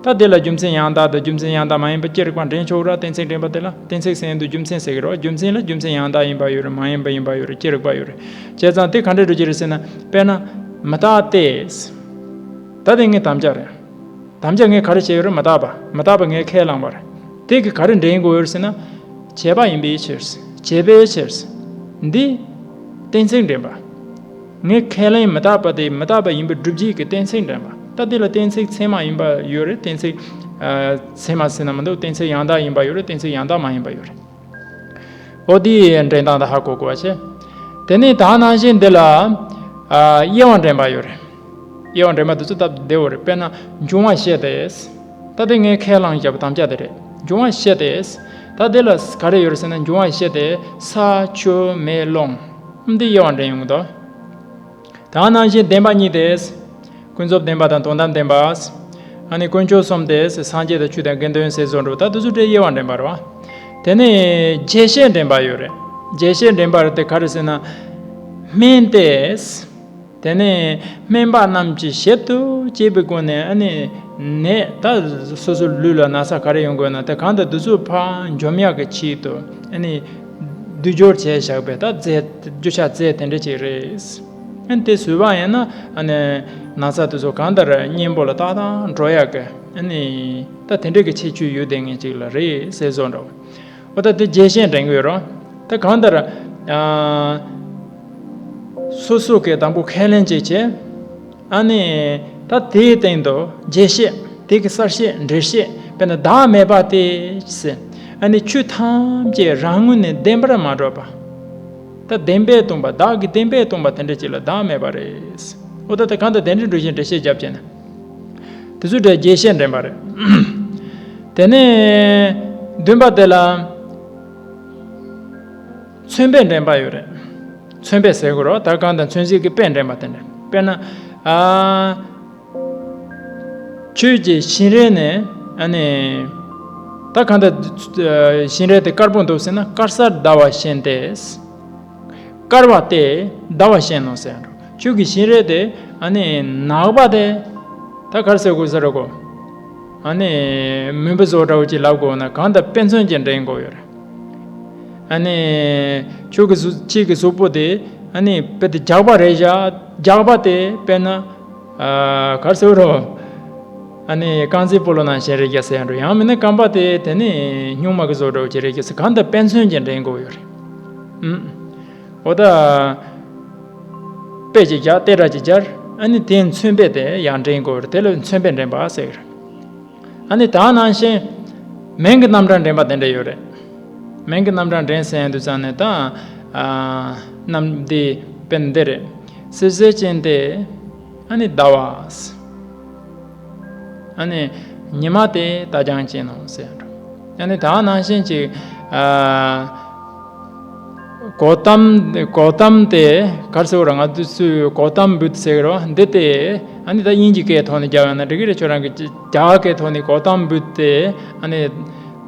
ད་དེ་ལ་རྒྱུ་མཚན་ཡང་དག་དང་རྒྱུ་མཚན་ཡང་དག་མ་ཡིན་པ་ཅི་རིགས་པ་འདྲེན་ཆོག་ར། གཏན་ཚིགས་འདྲེན་པ་དེ་ལ་གཏན་ཚིགས་ཟེར་ཡོང་དུས་རྒྱུ་མཚན་ཟེར་གི་རེད་བ། རྒྱུ་མཚན་ལ་རྒྱུ་མཚན་ཡང་དག་ཡིན་པ་ཡོད་རེད། མ་ཡིན་པ་ཡིན་པ་ཡོད་རེད། ཅི་རིགས་པ་ཡོད་རེད། བྱས་ཙང་དེ་ག་འདྲ་འགྲོ་གི་རེད་ཟེར་ན། དཔེར་ན། མི་རྟག་སྟེ། ད་དེ་ངའི་དམ་བཅའ་རེད། དམ་བཅའ་ངས་ག་རེ་བྱས་ཡོད་རེད། མི་རྟག་པ། མི་རྟག་པ་ངས་ཁས་བླངས་པ་རེད། དེ་གིས་ག་རེ་འདྲེན་དགོས་ཡོད་རེད་ཟེར་ན། བྱས་པ་ཡིན་པའི་ཕྱིར། བྱས་པའི་ཕྱིར། འདི། གཏན་ཚིགས་འདྲེན་པ། ངས་ཁས་ལེན་མི་རྟག་པ་དེ་མི་རྟག་པ་ཡིན་པའི་སྒྲུབ་བྱེད་ཀྱི་གཏན་ཚིགས་འདྲེན་པ། ད་དེ་ལ་གཏན་ཚིགས་ཚད་མ་ཡིན་པ་ཡོད་རེད། གཏན་ཚིགས། ཨ། ཚད་མ་ཟེར་ན་མི་འདུག་གཏན་ཚིགས་ཡང་དག་ཡིན་པ་ཡོད་རེད། གཏན་ཚིགས་ཡང་དག་མ་ཡིན་པ་ཡོད་རེད། འོ་དེའི་འདྲེན་སྟངས་དེ་ཧ་གོ་དགོས་པ་བྱས། དེ་ནས་ད་ནང་བཞིན་འདི་ལ། ཨ། དབྱེ་བ་འདྲེན་པ་ཡོད་རེད། དབྱེ་བ་འདྲེན་པ་དེ་ཚོ་སྟབས་བདེ་བོ་རེད། དཔེར་ན་འབྱུང་བ་བཤད་དེ། ད་དེ་ངས་ཁས་བླངས་བཞག་པའི་དམ་བཅའ་དེ་རེད། འབྱུང་བ་བཤད་དེ། ད་དེ་ལ་ག་རེ་ཡོད་རེད་ཟེར་ན། འབྱུང་བ་བཤད་དེ་ས་ཆུ་མེ་རླུང་། འདི་དབྱེ་བ་འདྲེན་ཡོང་གི་འདུག་ད་ནང་བཞིན་བདེན་པ་གཉིས་ཏེ། ཀུན་རྫོབ་བདེན་པ་དང་དོན་དམ་བདེན་པ། ཨ་ནི་དཀོན་མཆོག་གསུམ་སྟེ། སངས་རྒྱས་དང་ཆོས་དང་དགེ་འདུན་ཟེར་བཟོ་འདྲ། ད་དེ་ཚོ་འདྲའི་དབྱེ་བ་འདྲེན་པ་རེད་བ། དེ་ནས་རྒྱས་བཤད་འདྲེན་པ་ཡོད་རེད། རྒྱས་བཤད་འདྲེན་པ་རེད་དེ་ག་རེ་ཟེར་ན། སྨན་ཏེ། དེ་ནས་སྨན་པ་རྣམས་ཀྱི་ཞིབ་ཏུ་དཔྱད་པའི་སྒོ་ནས། ཨ་ནི་ནད་ད་སོ་སོའི་ལུས་ལ་ན་ཚ་ག་རེ་ཡོང་དགོས་ན་དེ་གང་དང་དེ་ཚོ་ཕར་འཇོམས་ཡག་གི་ཆེད་དུ། ཨ་ནི་བསྡུས་སྦྱོར་བྱས་བཞག་པའི་ད་རྫས། རྒྱུ་ཆ་རྫས་དེ་འདྲ་ཅིག་རེད། ཨ་ནི་དེ་ཟོས་པ་ཡིན་ན། ཨ་ནི་ན་ཚ་དེ་ཚོ་གང་ལྟར་གཉེན་པོ་ལ་ཏག་ཏག་འགྲོ་ཡག་གི། ཨ་ནི་ད་དེ་འདྲ་གི་ཁྱད་ཆོས་ཡོད་བསྡད་མཁན་ཅིག་ལ་རེད་ཟེར་བཟོ་འདྲ། འོ་ད་དེ་རྒྱས་བཤད་འདྲེན་གི་ཡོད་རེད། ད་གང་ལྟར། ཨ། སོ་སོ་གིས་དང་པོ་ཁས་ལེན་བྱས་བྱས། ཨ་ནི། ད་དེའི་སྟེང་དུ་རྒྱས་བཤད། དེ་གི་གསལ་བཤད་འགྲེལ་བཤད། དཔེར་ན་བདག་མེད་པ་སྟེ་ཟེར། ཨ་ནི་ཆོས་ཐམས་ཅད་རང་ངོས་ནས་བདེན་པར་མ་གྲུབ་པ། ད་བདེན་པས་སྟོང་པ། བདག་གིས་བདེན་པས་སྟོང་པ་དེ་འདྲ་ཅིག་ལ་བདག་མེད་པ་རེད། འོ་ད་དེ་གང་དང་དེ་འདྲའི་འགྲེལ་བཤད་འགྲེལ་བཤད་བརྒྱབ་བྱས་ན། དེ་ཚོ་འདྲ་རྒྱས་བཤད་འདྲེན་པ་རེད། དེ་ནས་བདུན་པ་དེ་ལ། མཚོན་དཔེ་འདྲེན་པ་ཡོད་རེད། མཚོན་དཔེ་ཟེར་དགོས་རེད་བ། ད་གང་དང་མཚོན་བྱེད་ཀྱི་དཔེ་འདྲེན་པ་དེ་འདྲ། དཔེར་ན། ཨ། ཁྱོད་ཀྱི་བཞིན་རས་ནི། ཨ་ནི། ད་གང་ལྟར་བཞིན་རས་དེ་དཀར་པོ་འདུག་ཟེར་ན། དཀར་སར་ཟླ་བ་བཞིན་ཏེ། དཀར་བ་སྟེ་ཟླ་བ་བཞིན་ནོ་ཟེར་འགྲོ། ཁྱོད་ཀྱི་བཞིན་རས་དེ། ཨ་ནི་ནག་པ་དེ། ད་ག་རེ་ཟེར་དགོས་ཟེར་ར་གོ། ཨ་ནི་མུན་པ་བཟོ་འདྲ་བོ་ཅིག་ལབ་དགོས་ན་གང་ལྟར་དཔེ་མཚོན་གྱིས་འདྲེན་དགོས་ཡོད་རེད། ཨ་ནི་ཁྱོད་ཀྱི་གཟུགས། ཁྱེད་ཀྱི་གཟུགས་པོ་དེ། ཨ་ནི་དཔེ་དེ་རྒྱགས་པ་རེད་བཞག་རྒྱགས་པ་དེ་དཔེར་ན། ཨ། ག་རེ་ཟེར་རོ། ཨ་ནི་རྐང་རྩེད་སྤོ་ལོ་ནང་བཞིན་རེད་རྒྱགས་ཟེར་ཡང་འགྲོ། ཡང་མིན་ན་རྐང་པ་དེ་དེ་ནི་སྨྱུག་མ་གི་བཟོ་འདྲ་བོ་ཅིག་རེད་རྒྱགས་ཟེར། གང་ལྟར་དཔེ་མཚོན་གྱིས་འདྲེན་དགོས་ཡོད་རེད། ཨུམ། འོ་ད། དཔེ་ཅིག་རྒྱག་སྟེ་སྒྲ་ཅིག་སྦྱར། ཨ་ནི་དེའི་མཚོན་དཔེ་དེ་ཡང་འདྲེན་དགོས་རེད། དེ་ལ་མཚོན་དཔེ་འདྲེན་པ་ཟེར་གི་རེད། ཨ་ནི་ད་ནང་བཞིན། མིང་གི་རྣམ་གྲངས་འདྲེན་པ་དེ་འདྲ་ཡོད་རེད། མིང་གི་རྣམ་གྲངས་འདྲེན་ཟེར་ཡོང་དུས་ཙང་ནས་ད། ཨ། རྣམ་འདི་དཔེ་འདི་རེད། བསིལ་ཟེར་ཅན་ཏེ། ཨ་ནི་ཟླ་བ། ཨ་ནི་ཉི་མ་སྟེ་རྟ་རྐྱང་ཅན་ནོ་ཟེར་འགྲོ། ཨ་ནི་ད་ནང་བཞིན་ཅིག་ཨ། གོ་ཏམ། གོ་ཏམ་སྟེ། ག་རེ་ཟེར་དགོས་རེད། ང་ཚོས་གོ་ཏམ་བུད་ཟེར་གི་རེད་བ། འདི་སྟེ། ཨ་ནི་ད་དབྱིན་ཇིའི་སྐད་ཐོག་ནས་རྒྱག་ཡོང་ན་འགྲིག་གི་རེད། ཁྱོད་རང་གི་རྒྱ་གར་སྐད་ཐོག་ནས་གོ་ཏམ་བུད་སྟེ། ཨ་ནི་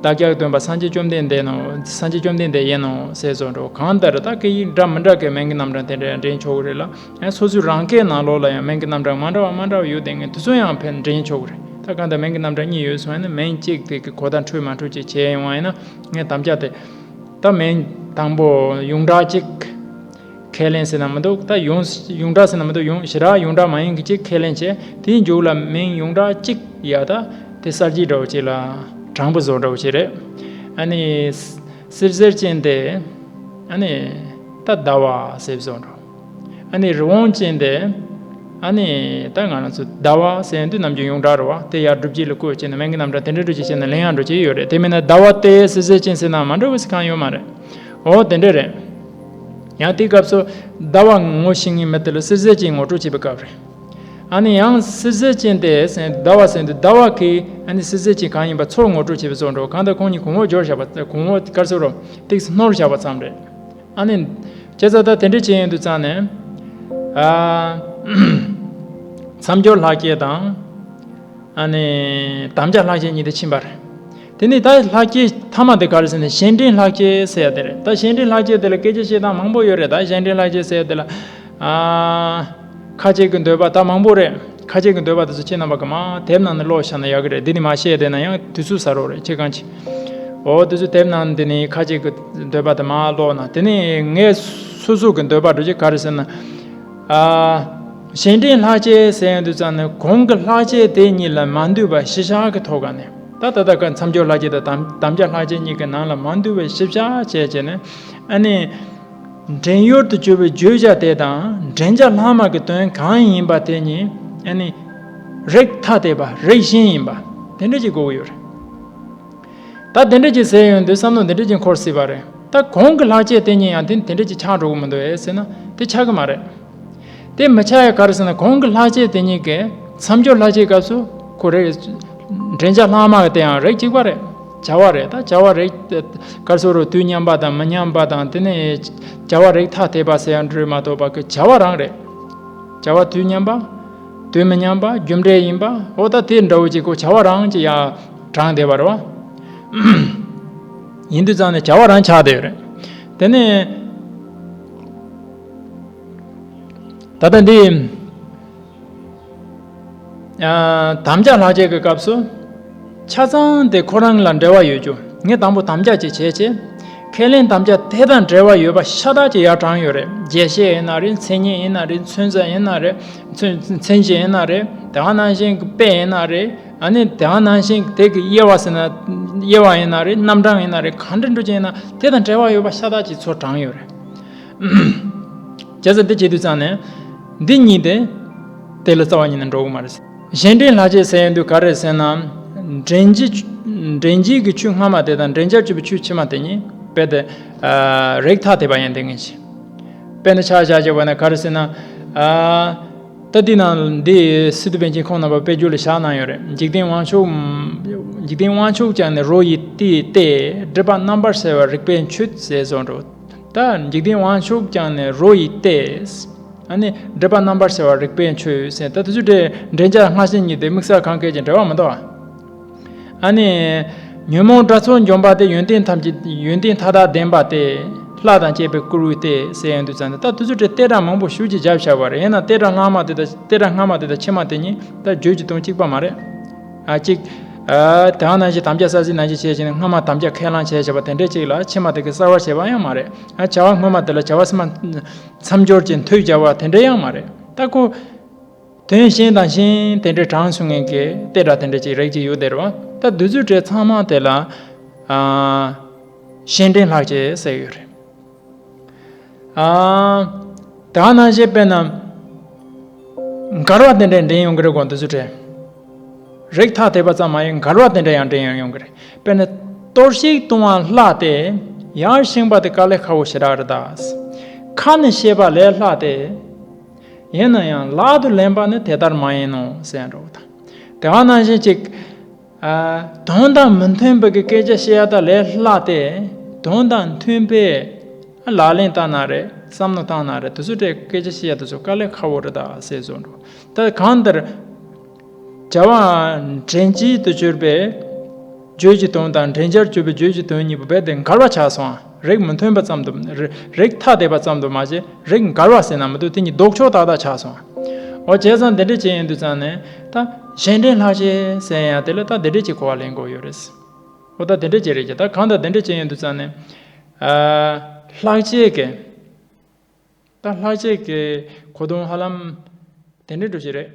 བདག་ཅག་སྟོན་པ་སངས་རྒྱས་བཅོམ་ལྡན་འདས་ནོ། སངས་རྒྱས་བཅོམ་ལྡན་འདས་ཡིན་ནོ་ཟེར་བཟོ་འདྲ། གང་ལྟར་ད་སྐད་ཡིག་འདྲ་མི་འདྲ་གི་མིང་གི་རྣམ་གྲངས་དེ་འདྲ་འདྲེན་ཆོག་གི་རེད་ལ། ཡང་སོ་སོའི་རང་སྐད་ནང་ལོགས་ལ་ཡང་མིང་གི་རྣམ་གྲངས་མ་འདྲ་བ་མ་འདྲ་བ་ཡོད་དེ། ངས་དེ་ཚོ་ཡང་ཕན་འདྲེན་ཆོག་གི་རེད། ད་གང་ལྟར་མིང་གི་རྣམ་གྲངས་གཉིས་ཡོད་སོང་ན་མིང་གཅིག་དེ་གི་གོ་བརྡ་འཕྲོད་མ་འཕྲོད་ཅིག་བྱས་ཡོང་བ་ཡིན་ན། ངས་དམ་བཅའ་དེ། ད་མིང་དང་པོ་ཡོངས་གྲགས་གཅིག་ཁས་ལེན་ཟེར་ན་མི་འདུག་ད་ཡོངས་ཡོངས་གྲགས་ཟེར་ན་མི་འདུག་ཡོངས་ཞེ་དྲག་ཡོངས་གྲགས་མ་ཡིན་གི་གཅིག་ཁས་ལེན་བྱས། དེའི་མཇུག་ལ་མིང་ཡོངས་གྲགས་གཅིག་ཡ། ད་དེ་གསར་བརྗེ་འདྲ་བོ་ཅིག་ལ་དྲང་པོ་བཟོ་འདྲ་བོ་ཅིག་རེད། ཨ་ནི་བསིལ་ཟེར་ཅན་ཏེ། ཨ་ནི་ད་ཟླ་བ་ཟེར་བཟོ་འདྲ། ཨ་ནི་རི་བོང་ཅན་ཏེ། ཨ་ནི་ད་ང་རང་ཚོ་ཟླ་བ་ཟེར་དུས་ནམ་རྒྱུན་ཡོངས་གྲགས་རེད་བ། དེ་ཡར་སྒྲུབ་བྱེད་ལ་བཀོད་བྱས་ན་མིང་གི་རྣམ་གྲངས་དེ་འདྲ་འགྲོ་བྱེད་བྱས་ན་ལེན་ཡག་འགྲོ་བྱེད་ཡོད་རེད། དེ་མིན་ན་ཟླ་བ་སྟེ་བསིལ་ཟེར་ཅན་ཟེར་ན་མ་འགྲོ་བ་ཟེར་གང་ཡོད་མ་རེད། འོ་དེ་འདྲ་རེད། ཡང་དེའི་སྐབས་སུ་ཟླ་བ་ངོ་ཤེས་མཁན་མི་དེ་ལ་བསིལ་ཟེར་ཅན་ངོ་སྤྲོད་བྱེད་པའི་སྐབས་རེད། ཨ་ནི་ཡང་སྲིད་རྩེ་ཅན་ཏེ་ཟེར་ཟླ་བ་ཟེར་དུས་ཟླ་བ་གི་ཨ་ནི་སྲིད་རྩེ་ཅན་གང་ཡིན་པ་ཚུར་ངོ་སྤྲོད་བྱེད་པའི་བཟོ་འདྲ་གང་ལྟར་ཁོང་གཉིས་གོང་འོག་སྦྱོར་བཞག་པ་གོང་འོག་ག་རེ་ཟེར་རོ་ཏིག་སྣོར་བཞག་པ་ཙམ་རེད། ཨ་ནི་བྱས་ཙང་ད་དེ་འདྲ་བྱས་ཡོང་དུས་ཙང་ནས་ཨ་མཚམས་སྦྱོར་ལྷག་བཅས་དང་། ཨ་ནི་དམ་བཅའ་ལྷག་བཅས་གཉིས་དེ་ཕྱིན་པ་རེད། དེ་ནས་ད་ལྷག་བཅས་ཐ་མ་དེ་ག་རེ་ཟེར་ན་གཞན་འདྲེན་ལྷག་བཅས་ཟེར་ཡ་དེ་རེད། ད་གཞན་འདྲེན་ལྷག་བཅས་དེ་ལ་སྐད་ཆ་བཤད་སྟངས་མང་པོ་ཡོད་རེད། ད་གཞན་འདྲེན་ལྷག་བཅས་ཟེར་ཡ་དེ་ལ་ཨ་ཁ་ཅིག་གི་འདོད་པ་ད་མང་པོ་རེད། ཁ་ཅིག་གི་འདོད་པ་དེ་ཚོ་ཁྱེད་རྣམ་པ་གི་མ་དེབ་ནང་ནས་ཀློག་བཞག་ན་ཡག་གི་རེད། འདི་ནས་མ་བཤད་བསྡད་ན་ཡང་དུས་ཚོད་ཟ་རོགས་རེད། ཁྱེད་གང་ཅི་འོ་དུས་ཚོད་དེབ་ནང་འདི་ནས་ཁ་ཅིག་གི་འདོད་པ་དེ་མ་ཀློག་ན་དེ་ནས་ངས་སོ་སོ་གི་འདོད་པ་འགྲོ་ཅིག་ག་རེ་ཟེར་ན། ཨ། གཞན་འདྲེན་ལྷག་བཅས་ཟེར་ཡོང་དུས་ཙང་ནས་གོང་གི་ལྷག་བཅས་དེ་གཉིས་ལ་མ་འདུས་པ་གཞི་བཞག་གི་ཐོག་ཀ་ནས་ད་ད་ལྟ་ཀ་མཚམས་སྦྱོར་ལྷག་བཅས་དང་དམ་དམ་བཅའ་ལྷག་བཅས་གཉིས་ཀྱི་ནང་ལ་མ་འདུས་པའི་གཞི་བཞག་བྱས་བྱས་ནས་ཨ་ནི། འདྲེན་ཡུལ་དུ་གྱུར་པའི་བརྗོད་བྱ་དེ་དང་འདྲེན་བྱ་ལྷག་མ་གི་དོན་གང་ཡིན་པ་དེ་གཉིས་ཨ་ནི། རིགས་ཐ་དད་པ་རིགས་གཞན་ཡིན་པ་དེ་འདྲ་ཅིག་དགོས་ཀྱི་ཡོད་རེད། ད་དེ་འདྲ་ཅིག་ཟེར་ཡོང་དུས་བསམ་བློ་འདི་འདྲ་ཅིག་འཁོར་སྲིད་པ་རེད། ད་གོང་གི་ལྷག་བཅས་དེ་གཉིས་ཡང་དེ་དེ་འདྲ་ཅིག་ཆགས་འགྲོ་གི་མི་འདུག་ཨེ་ཟེར་ན་དེ་ཆགས་ཀྱི་མ་རེད། དེ་མི་ཆགས་ཡ་ག་རེ་ཟེར་ན་གོང་གི་ལྷག་བཅས་དེ་གཉིས་ཀས་མཚམས་སྦྱོར་ལྷག་བཅས་སྐབས་སུ་ཁོ་རེ་འདྲེན་བྱ་ལྷག་མ་གི་དེ་ཡང་རིགས་གཅིག་པ་རེད། བྱ་བ་རེད། ད་བྱ་བ་རིགས་ག་རེ་ཟེར་རོ་དུས་མཉམ་པ་དང་མི་མཉམ་པ་དང་དེ་ནས་བྱ་བ་རིགས་ཐ་དད་པ་ཟེར་ཡང་འགྲིག་མ་གཏོགས་པ་གི་བྱ་བ་རང་རེད། བྱ་བ་དུས་མཉམ་པ། དུས་མི་མཉམ་པ་རྒྱུ་འབྲས་ཡིན་པ་འོ་ད་དེ་འདྲ་བོ་ཅིག་གོ་བྱ་བ་རང་ཅིག་ཡང་དྲངས་བསྡད་པ་རེད་བ། ཡིན་དུས་ཙང་ནས་བྱ་བ་རང་ཆགས་བསྡད་ཡོད་རེད། དེ་ནས་ད་ལྟ་འདི་ཨ་དམ་བཅའ་ལྷག་བཅས་ཀྱི་སྐབས་སུ་ཆ་ཚང་དེ་ཁོ་རང་ལ་འབྲེལ་བ་ཡོད་རྒྱུ་ངས་དང་པོ་དམ་བཅའ་ཅིག་བྱས་བྱས་ཁས་ལེན་དམ་བཅའ་དེ་དང་འབྲེལ་བ་ཡོད་པ་ཤ་སྟག་ཅིག་ཡར་དྲངས་ཡོད་རེད། རྒྱས་བཤད་ཡིན་ན་རེད། མཚན་ཉིད་ཡིན་ན་རེད། མཚོན་བྱ་ཡིན་ན་རེད། མཚོན་མཚན་གཞི་ཡིན་ན་རེད། དེ་ག་ནང་བཞིན་གྱི་དཔེ་ཡིན་ན་རེད། ཨ་ནི་དེ་ག་ནང་བཞིན་གྱི་དེ་གི་དབྱེ་བ་ཟེར་ན་དབྱེ་བ་ཡིན་ན་རེད། རྣམ་གྲངས་ཡིན་ན་རེད། གང་འདྲ་འགྲོ་ཅིག་ཡིན་ན་དེ་དང་འབྲེལ་བ་ཡོད་པ་ཤ་སྟག་ཅིག་ཚུར་དྲངས་ཡོད་རེད། བྱས་ཙང་དེ་བྱེད་དུས་ཙང་ནས་འདི་གཉིས་དེ་དེ་ལ་རྩ་བ་ཉིད་ནས་འགྲོ་གི་མ་རེད། གཞན་འདྲེན་ལྷག་བཅས་ཟེར་ཡོང་དུས་ག་རེ་ཟེར་ན། འདྲེན་གྱི་འདྲེན་བྱེད་ཀྱི་ཆོས་སྔ་མ་དེ་དང་འདྲེན་བྱར་གྱུར་པའི་ཆོས་ཕྱི་མ་དེ་གཉིས་དཔེ་དེ་རིགས་ཐ་དད་པ་ཡིན་དེ་ངེས་ཤེས། དཔེར་ན་ཆ་བཞག་བྱས་པ་ན་ག་རེ་ཟེར་ན། ད་འདི་ནང་འདི་སི་ཏུ་པཎ་ཆེན་ཁོང་རྣམ་པ་དཔེ་བརྗོད་ལ་བཞག་གནང་ཡོད་རེད། འཇིག་རྟེན་དབང་ཕྱུག་འཇིག་རྟེན་དབང་ཕྱུག་ཀྱང་ནི་རོ་ཡི་གཏེར་སྟེ། སྒྲིབ་པ་རྣམ་པར་སེལ་བ་རིགས་པས་འཆོས་ཟེར་བཟོ་འདྲ། ད་འཇིག་རྟེན་དབང་ཕྱུག་ཀྱང་ནི་རོ་ཡི་གཏེར། ཨ་ནི་སྒྲིབ་པ་རྣམ་པར་སེལ་བ་རིགས་པས་འཆོས་ཟེར། ད་དེ་ཚོ་དེ་འདྲེན་བྱ་སྔ་ཕྱི་གཉིས་དེ་དམིགས་བསལ་གང་གལ་གྱི་འབྲེལ་བ་མི་འདུག་ཨ། ཨ་ནི། ཉོན་མོངས་དགྲ་ཚོགས་འཇོམས་པ་སྟེ། ཡོན་ཏན་ཐམས་ཅད་ཡོན་ཏན་མཐའ་དག་ལྡན་པ་སྟེ། ལྷ་དང་བཅས་པས་བསྐོར་བའི་གཏེར་ཟེར་ཡོང་དུས་ཙང་ནས་ད་དེ་ཚོ་དེ་གཏེར་གྲངས་མང་པོ་ཞེ་ཅིག་བརྒྱབ་བཞག་པ་རེད། ཡིན་ན་གཏེར་གྲངས་སྔ་མ་དེ་དང་གཏེར་གྲངས་སྔ་མ་དེ་དང་ཕྱི་མ་དེ་གཉིས་ད་བརྗོད་ཀྱི་དོན་གཅིག་པ་མ་རེད། ཨ་གཅིག་ཨ་དེ་ག་ནང་བཞིན་དམ་བཅའ་གསལ་བྱེད་ནང་བཞིན་བྱས་བྱས་ནས་སྔ་མ་དམ་བཅའ་ཁས་བླངས་བྱས་བྱས་པ་དེ་འདྲས་གཅིག་ལ་ཕྱི་མ་དེ་གི་གསར་བ་བྱས་པ་ཡང་མ་རེད། ཨ་བྱ་བ་སྔོན་མ་དེ་ལ་བྱ་བ་ཕྱི་མ་མཚམས་སྦྱོར་གྱི་མཐུད་བྱ་བ་དེ་འདྲས་ཡང་མ་རེད། ད་ཁོ། དོན་གཞན་དང་གཞན་དེ་འདྲའི་གྲངས་སུ་ངེས་ཀྱི་གཏེར་སྒྲ་དེ་འདྲ་ཅིག་རིགས་ཅིག་ཡོད་དེ་རེད་བ། ད་འདི་ཚོའི་གྲས་ཚང་མ་དེ་ལ་ཨ་གཞན་འདྲེན་ལྷག་བཅས་ཟེར་ཡོད་རེད། ཨ་ད་ནང་བཞིན་དཔེར་ན་འགལ་བ་དེ་འདྲ་འདྲེན་ཡོང་གི་རེད་གོ། འདི་ཚོའི་གྲས་རིགས་ཐ་དད་པ་ཙམ་མ་ཡིན་འགལ་བ་དེ་འདྲ་ཡང་འདྲེན་ཡོང་གི་རེད། དཔེར་ན་གཏོར་བཤིག་ལྟུང་བ་ལྷག་སྟེ། ཡར་བཞེངས་པ་དེ་དཀའ་ལས་ཁག་པོ་ཞེ་དྲག་རེད་ད། ཁ་ནས་བཤད་པ་ལས་ལྷག་སྟེ། ཡིན་ན་ཡང་ལག་ཏུ་ལེན་པ་ནི་དེ་ལྟར་མ་ཡིན་ནོ་ཟེར་འགྲོ་བ་དང་། དེ་ག་ནང་བཞིན་ཅིག་ཨ་དོན་དང་མི་མཐུན་པའི་གི་སྐད་ཆ་བཤད་ཡ་ད་ལས་སླ་སྟེ། དོན་དང་མཐུན་པའི་ལག་ལེན་བསྟར་ན་རེད། བསམ་བློ་བཏང་ན་རེད། དེ་ཚོ་དེ་སྐད་ཆ་བཤད་ཡ་དེ་ཚོ་དཀའ་ལས་ཁག་པོ་རེད་ད་ཟེར་བཟོ་འགྲོ། ད་གང་ལྟར། བྱ་བ་འདྲེན་བྱེད་དུ་གྱུར་པའི་བརྗོད་ཀྱི་དོན་དང་འདྲེན་བྱར་གྱུར་པའི་བརྗོད་ཀྱི་དོན་གཉིས་པོ་རྦད་དེ་འགལ་བ་ཆགས་སོང་། རིགས་མི་མཐུན་པ་ཙམ་དུ་རི་རིགས་ཐ་དད་པ་ཙམ་དུ་མ་བྱས་རིགས་འགལ་བ་ཟེར་ན་མི་འདུག་དེ་གཉིས་ལྡོག་ཕྱོགས་ཏག་ཏག་ཆགས་སོང་། འོ་བྱས་ཙང་འདི་འདྲ་བྱས་ཡིན་དུས་ཙང་ནས་ད་གཞན་འདྲེན་ལྷག་བཅས་ཟེར་ཡང་དེ་ལ་ད་འདི་འདྲ་ཅིག་གོ་བ་ལེན་དགོས་ཡོད་རེད། འོ་ད་འདི་འདྲ་ཅིག་རེད་ཀྱི། ད་གང་ལྟར་འདི་འདྲ་བྱས་ཡིན་དུས་ཙང་ནས་ཨ་ལྷག་བཅས་ཀྱི་ད་ལྷག་བཅས་ཀྱི་གོ་དོན་ཧ་ལམ་དེ་འདྲ་འགྲོ་གི་རེད།